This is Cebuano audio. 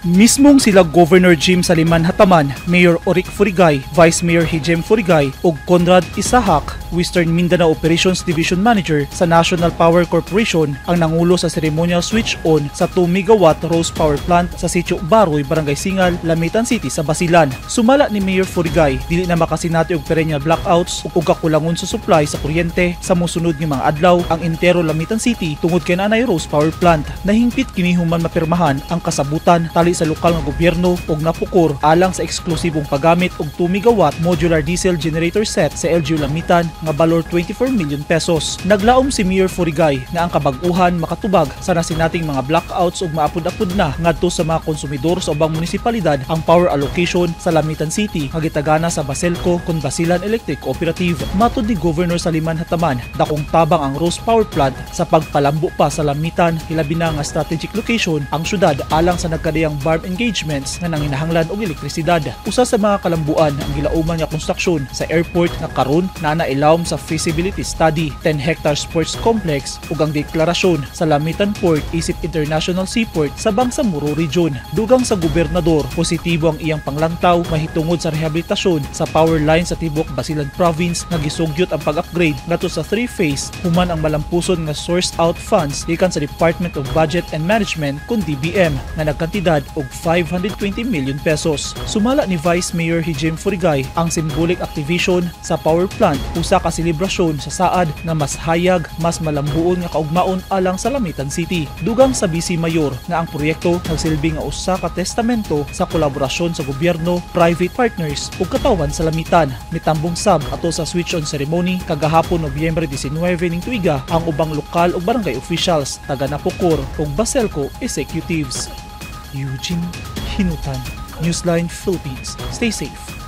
Mismong sila Governor Jim Saliman Hataman, Mayor Oric Furigay, Vice Mayor Hijem Furigay ug Conrad Isahak, Western Mindanao Operations Division Manager sa National Power Corporation, ang nangulo sa ceremonial switch on sa 2 megawatt Rose Power Plant sa Sitio Baroy, Barangay Singal, Lamitan City sa Basilan. Sumala ni Mayor Furigay, dili na makasinati og perennial blackouts ug kakulangon sa supply sa kuryente sa mosunod nga mga adlaw ang entero Lamitan City tungod kay naanay Rose Power Plant. Nahingpit kini human mapirmahan ang kasabutan tali sa lokal nga gobyerno ug Napocor alang sa eksklusibong paggamit og 2 megawatt modular diesel generator set sa LGU Lamitan nga balor 24 million pesos. Naglaom si Mayor Furigay nga ang kabag-uhan makatubag sa nasinating mga blackouts ug maapod-apod na ngadto sa mga konsumidor sa ubang munisipalidad ang power allocation sa Lamitan City nga gitagana sa Baselco kon Basilan Electric Cooperative. Matod ni Governor Saliman Hataman, dakong tabang ang Rose Power Plant sa pagpalambo pa sa Lamitan, hilabi na nga strategic location ang syudad alang sa nagkadiyang BARMM engagements nga nanginahanglan og elektrisidad. Usa sa mga kalambuan ang gilauman nga konstruksyon sa airport nga karon naa na ilawom sa feasibility study, 10 hectare sports complex ug ang deklarasyon sa Lamitan Port isip International Seaport sa Bangsamoro Region. Dugang sa gobernador, positibo ang iyang panglantaw mahitungod sa rehabilitasyon sa power line sa tibok Basilan Province nga gisugyot ang pag-upgrade ngadto sa 3 phase human ang malampuson nga source out funds gikan sa Department of Budget and Management kun DBM nga nagkantidad og 520 million pesos. Sumala ni Vice Mayor Hijem Furigay, ang symbolic activation sa power plant usa ka selebrasyon sa saad nga mas hayag, mas malambuon nga kaugmaon alang sa Lamitan City. Dugang sa Vice Mayor nga ang proyekto nagsilbi nga usa ka testamento sa kolaborasyon sa gobyerno, private partners ug katawan sa Lamitan. Mitambong sab ato sa switch on ceremony kagahapon, Nobyembre 19 ning tuiga, ang ubang lokal ug barangay officials, taga Napocor ug Baselco executives. Eugene Hinutan, Newsline Philippines. Stay safe.